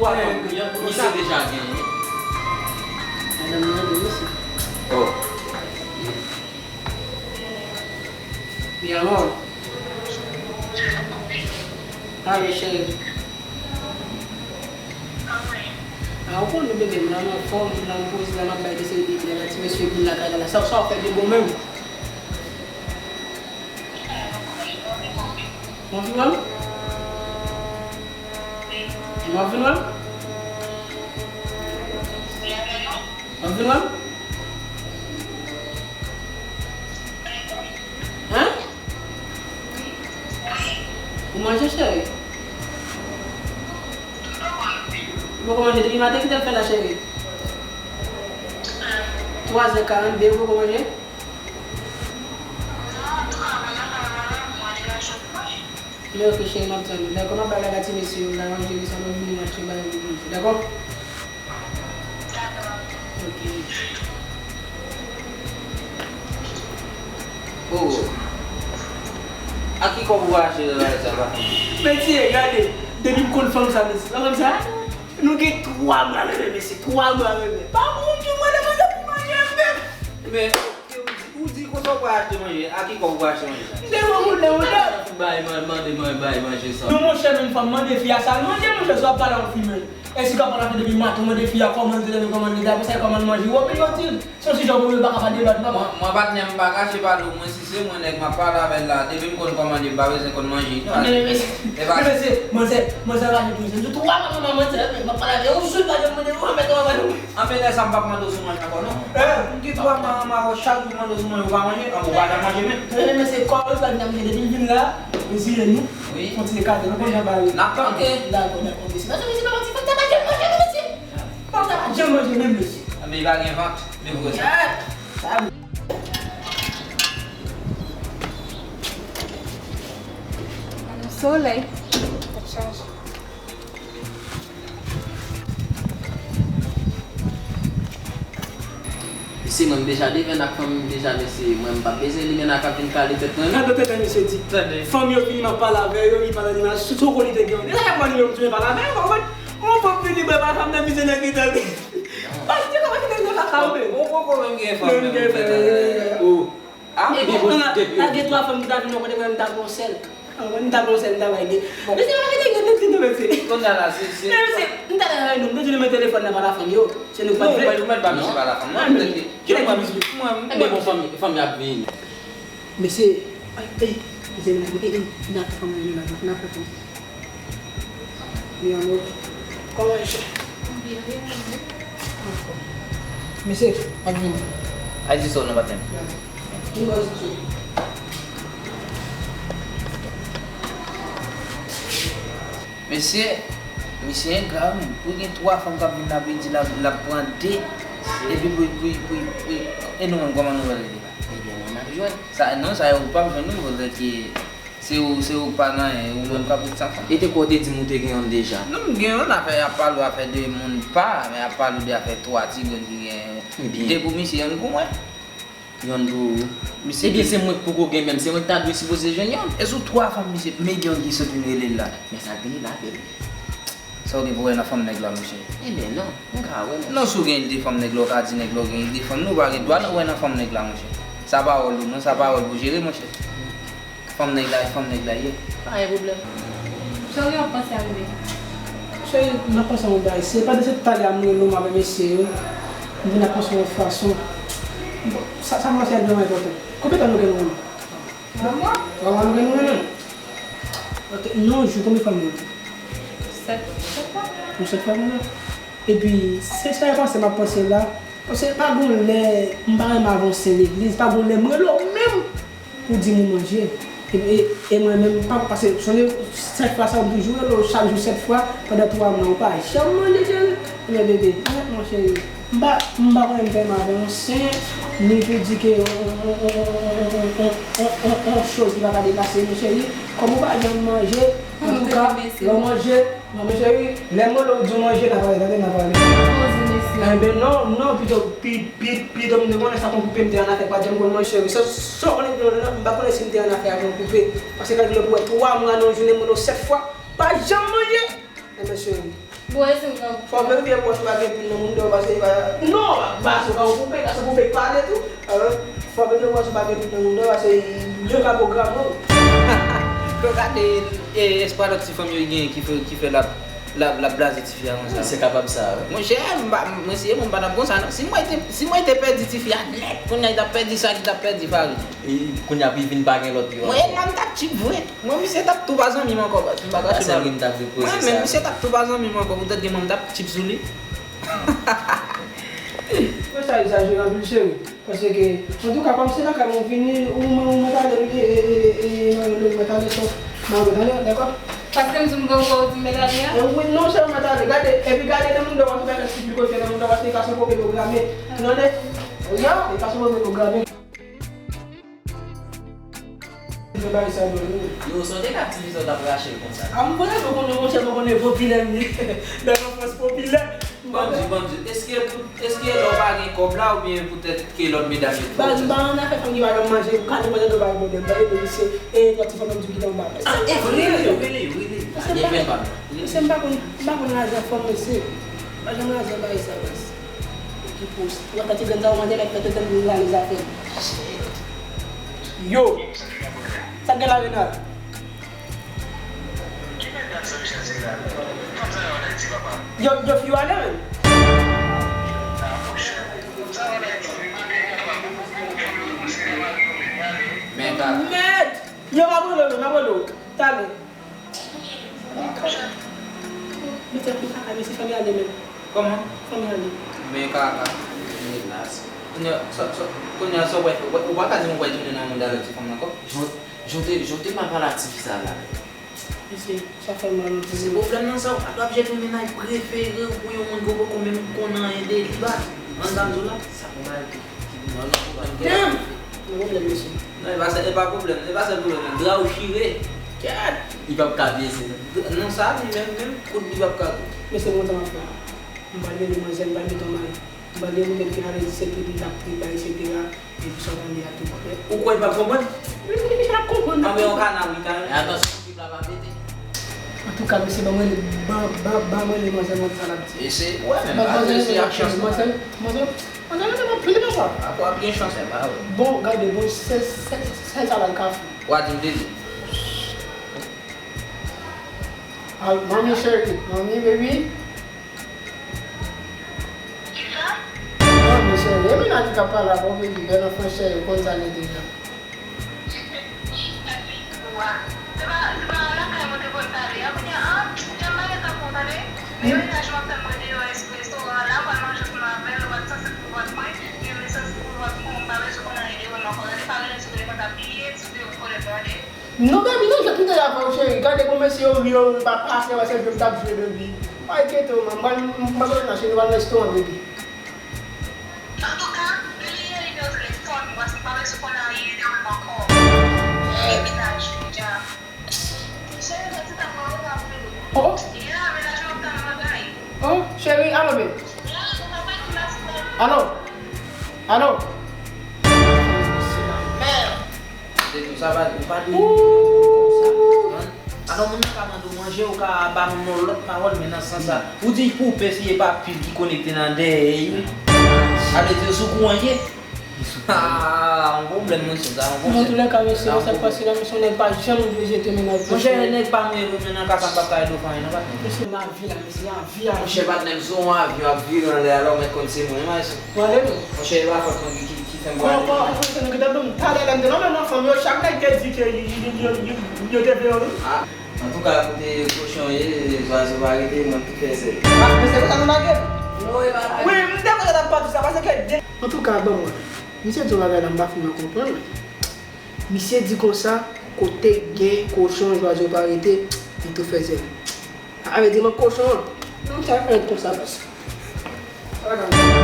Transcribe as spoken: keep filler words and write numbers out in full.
Misye deja genyen. Madanm nan ede misye. Oh. Mi amor. Ale, cheri. A, ou konnen bebe m la, m anfòm, m la, m poze la, m ap bay de seri de plen la, ti mesye vin lakay la. Sa, sa w fè de bon menm? W ap vin wè m? W ap vin wè m? W ap vin wè m? Hein? Ou manje, cheri? Ou poko manje depi maten? Kite m fè la, cheri. Twa zè karannde, ou poko manje? Men ok, cheri, m ap tann ou. Dakò, m ap bay la ba ti mesye yo, la manje, wi, sa mwen vini manje, bay yo manje. Dakò? Ok. Oh. A ki kòb ou achte la, sa va? Mesye, gade, depi m konn fanm sa, mesye. Fanm sa, nou gen twa mwa menm, mesye, twa mwa menm. Pa bon, di mwen, demann pou manje menm. Men, ou di, ou di konsa ou pral achte manje, a ki kòb ou pral achte manje sa? M te wè moun nan wout la. Bay man-, mande man-, bay manje sa. Non, monchè, menm fanm mande fi a sa l manje, monchè, si w ap pale a yon fi menm. Èske w ap pale a fi depi maten, w mande fi a kòman l te leve, kòman l te, apre sa, kòman l manje, w ap itil. Se yon sijè w pa ka pa debate, papa. Mwen, mwen patnè m pa kache pale w, mwen si se mwen nèg m ap pale avè l la, depi m konn kòmande, m pa bezwen konn manje. Men, men, men, men, men, se, mwen se, mwen se raje tou, se tou twa mwa manman, mwen se, m ap pale avè w, sou l pa janm mande w, mwen kòman pale w. Anfen, lè sa m p ap mande w sou manje ankò non. M gen twa mwa manman avè w, chak jou m mande w sou manje, ou pa manje, an, ou pa janm manje menm. Men, men, men, se kò w pa janm manje, depi l vin la, ou siye nou, wi, kontinye kate, nou konn jan bagay yo. N ap tanke. Dakò, dakò, mesye. Paske mesye pa manti, fanm sa pa janm manje non, mesye. Fanm sa pa janm manje menm, mesye. Anben, li pa gen vant. Li vre sa. Solèy. Mesye, mwen m deja devan ak fanmi m deja, mesye. Mwen m pa bezwen li menm ak ap vin kale tèt mwen non. Gade tèt misye di. Tande. Fanmi yo vini, m ap pale avè yo, li pa nan imaj. Sou, sou kote li te gen. Deja y ap mande yo, m tounen pale avè yo, pa konprann. Yon fanm vini, bwè pa fanm nan, misye nan ki tande. Pastè, kòman ki te nan kaka ou menm? Ou poko menm gen fanm menm, ou fè tande. Ou. Ah, epi bon, la gen twa fanm ki ta vin yon kote mwen, m ta pran sèl. Ah, mwen, m ta pran sèl, m ta bay de. Mesye, pa kite gen tèt li tou, mesye. Kounye a la, se, se. Men, mesye, m ta bay nou, m te di nou men telefòn nan pa la fanm yo. Se nou k pa t vle. Non, ou mèt ba misye pa la fanm. Non, non, non, kite misye. Mwen, mwen, bon, fanmi, fanmi ap vini. Mesye, ay, ay, mesye, vin ap, vin ap, vin ap, vin ap. Li anlè. Kòman e chè? Mesye, ap vini. Ay, di sa w nan maten. Li bò zye. Mesye, misye engra wi. Pou gen twa fanm k ap vin la, pou di l ap, l ap pran de. Epi pou, pou, pou, pou, e nou menm, kòman nou wè l rele la? Ebyen, nou n ap jwenn. Sa, non, sa yo p ap jwenn nou, paske Se ou, se ou k pa gen anyen, ou menm k ap ret san fanm. E te kwè w te di m ou te gen youn deja. Non, m gen youn, afè, y ap pale w afè de moun pa, men y ap pale w de afè twa ti grenn ki gen youn. Ebyen. De pou misye, youn pou mwen. Youn pou ou. Misye. Ebyen, se mwen k poko gen menm, se mwen k ta dwe sipoze jwenn youn. E sou twa fanm, misye, men gen youn ki sot vin rele l la. Men sa k vini la, bebe. Sa w gen pou wè nan fanm nèg la, monchè? Ebyen, non, m ka wè, monchè. Non, si w gen de fanm nèg la, w ka di nèg la w gen de fanm, non, ou pa gen dwa nan wè nan fanm nèg la, monchè. Sa pa wòl ou, non, sa pa wòl pou jere, monchè. Fanm nèg la, e fanm nèg la ye. Pa gen pwoblèm. Sa w gen w ap panse a, bebe? Cheri, m ap panse a yon bagay. Se pandan se talè a m rele w, m avè mesye yo. M vin ap panse yon fason. Bon, sa, sa m panse a vrèman enpòtan. Konbyen tan nou gen nou menm? Twa mwa. Twa mwa nou gen nou menm? Ok, nan yon jou, konbyen fwa nou gen? Sèt, sèt fwa. Nou sèt fwa nou gen? Epi, se sa e panse m ap panse la. Paske pa gon lè, m pa renmen avanse legliz, pa gon lè m rele w menm pou di m ou manje. E, e, e mwen menm, pa, paske sonje sèt fwa sa, m toujou rele w chak jou sèt fwa, pandan twa mwa, ou pa janm manje, cheri. Men bebe, men mon cheri, m pa, m pa konnen m fè m avè yon sen, ni pou di ke yon, yon, yon choz ki pa ka deplase, men cheri, kòm ou pa janm manje, antouka, lè w manje, non, men cheri, lè m rele w di w manje, n a pale, tande, n a pale. Poze, mesye. Enben, non, non, pito, pi, pi, pito m te konnen sa kon koupe m te annafè, pa janm konn manje, cheri. Sa, sa w konnen, m pa konnen si m te annafè ak yon koupe. Paske kalkile pou wè, twa mwa nan yon jounen, m rele w sèt fwa, pa janm manje. Enben, cheri. Bon, e si m nan. Fò m veye pou w pa gen pil nan mouda w, paske li pa. Non, baz, ou ka koupe, gason koupe k pale tou. Fò m veye pou w pa gen pil nan mouda w, paske yo ka pwograme w. Ke w gade, e, espwa lòt ti fanm yo genyen ki fè, ki fè l ap, l ap, l ap blaze tifi a konsa. Se kapab sa, wi. Monchè, m pa, mwen si e mwen, m pa t ap konsa, non. Si mwen te, si mwen te pèdi tifi a nèt, kounye a li t ap pèdi sa, li t ap pèdi farine. E kounye a pou vin pa gen lòt yo. Mwen, la, m t ap tchip vre. Mwen, misye t ap tou pa zanmi m ankò, baz. M pa kache ba ou. Mwen menm, misye t ap tou pa zanmi m ankò, poutèt gen mwen, m t ap tchip sou li. Mwen sa egzajere anpil, cheri. Paske, antouka, kòm se lakay mwen vini, ou mwen, ou mwen tande, e, e, e, e, mwen tande son, mwen tande, dakò? Paske m di m gen yon kò, ou di m medalye a? E wi, non, cheri, mwen tande. Gade, epi gade nan moun dò, ou fè kèk ti pikote nan moun dò, paske li ka son pwoblèm pwoblame. Ou tande? Wi, li ka son pwoblèm pwoblame. Yo, sa w te ka di li sa w t ap rache l konsa. A, m konnen, m konnen, monchè, m konnen popilè m ye. Nan lanfans popilè. Ban m di, ban m di, èske pou, èske lè w pa gen kòb la, oubyen poutèt ke lòt medam yo fè w sa? Baz, m pa nan afè fanm ki pa janm manje, ou ka di mwen tande w pa gen pwoblèm, tande, misye, e, lòt ti fanm nan m di w ki nan ba. A, e vre, rele yo, rele yo, rele yo. Misye, m pa konn, m pa konn razè fanm, mesye. M pa janm razè bagay sa, baz. Ki pous. Ou wè kantite grenn sa w mande, mèt fè tenten pou rale zafè m. Yo! Sa k gen la, Renal? Yo, yo, fi yo ale menm. Men ka. Mèd! Yo, m ap rele w menm, m ap rele w. Talè. Mete anpil kaka, mesye, fè m ale menm. Kòman? Fè m ale. Men kaka. Elas. Kounye a, sa, sa, kounye a, sa w pral fè? Ou pa, ou pa ka di m ou pral tounen nan mouda lòt ti fanm nan ankò? Jan w te, jan w te mal pale ak tifi sa la. Mesye, sa fè m mal anpil. Se pwoblèm nan sa, w ap jete mennaj prefere w pou yon moun ke w poko menm konn anyen de li, baz. Ann, sa m di w la, sa pou mal tou. Damn! Nan pwoblèm, mesye. Non, e pa sèl, e pa pwoblèm, e pa sèl pwoblèm nan. Dra w chire. Kèt! Li p ap ka pyese, non. Non, sa, li menm, menm koud li p ap ka koud. Mesye, m kontan m ap fè. M pral rele manzè, m pral mete yon mari. M pral gen moun ki ale di se pou li t ap priye, etsetera. Epi sa w pral li a tou, ok? Ou kwè li p ap konprann? Wi, wi, li ap konprann. Anben, yon kana, wi, kana. E atansyon, pip la pa pete. Antouka, mesye, ban mwen, ban, ban, ban mwen li manzè, mwen sa l ap di. E se, ou wè menm, pa rete sou ak chans, non. Manzè, manzè, manzè, manzè, anpil nan sa. Apa w ap gen chans, e pa ou. Bon, gade, bon, se, se, se sa l al kafou. Ou a di m te di. Al, manmi cheri, manmi baby. Kisa? Manmi cheri, e mennaj ou k ap pale a, bon, baby, bèl anfan cheri, ou konn sa l ye deja. Wa, se pa, se pa lakay mwen te konn pale a, kounye a, an, jan m pa gen tan pou ou tande. Men mennaj mwen ap tann mwen deyò espreso an la, m pral manje pou mwen avè l, ou pral sanse pou vant mwen, men men sanse pou vant mwen, m pa bezwen konn anyen de ou ankò, tande, pa rele m sou telefòn, t ap bliye, sou telefòn, tande. Non, baby, non, jwèt m te avè w, cheri. Gade kòman mesye yo ri, yo pa pase, wè se jwèt m t ap jwe, baby. Pa enkyete w, man. M pral, m pral sot nan chen, nou pral nan restoran, baby. Antouka, rele Yeri nan telefòn, paske m pa bezwen konn anyen de ou ankò. Rele mennaj li, dja. Cheri, mèsi tanpri, ou pa vle. Oh. Ya, mennaj mwen ap tann mwen, guy. Oh, cheri, alo, baby. Ya, nou pa pale la, sou la. Alo? Alo? Mèd. Se tou sa, pa, ou pa dwe konsa, man. Alò, moun nan ka mande w manje, ou ka ba moun nan lòt pawòl, men nan sans sa, ou di koupe si e pa pil ki konekte nan dèyè, wi. Sa vle di, sou kou an ye. Ah, yon pwoblèm, monchè, sa, yon pwoblèm. Nan toulèka, mesye, sa k pase la, mesye, nèg pa janm vle jete mennaj. Monchè, nèg pa mwen, men nan ka sa, m p ap ka ede w fè anyen, non, patnè. Mesye, lavi la, mesye, lavi a. Monchè, patnè m, sou yon avyon ap vire anlè a la, ou mèt konn se mwen, wi, mesye. Prale nou. Monchè, e pa fòt mwen ki, ki, ki fè m prale. Kòman, kòman, kòman, se nou ki t ap ban m talè la, m te nan men nan fanm yo, chak nèg te di ke li, li, li, li, yo te vle yo tou. Ah, antouka, kote kochon ye, zwazo pa rete, mwen ki fè sèl. Ah, men se konsa nou lage l. Non, e pa lage. Wi, m te kontan t ap pati sa, paske de. Antouka, ban mwen. Misye di yon bagay la, m pa fin konprann. Misye di konsa, kote gen kochon, zwazo pa rete, li tou fè sèl. Sa vle di mank kochon an. Non, sa fè konsa, baz. Sa pa ka.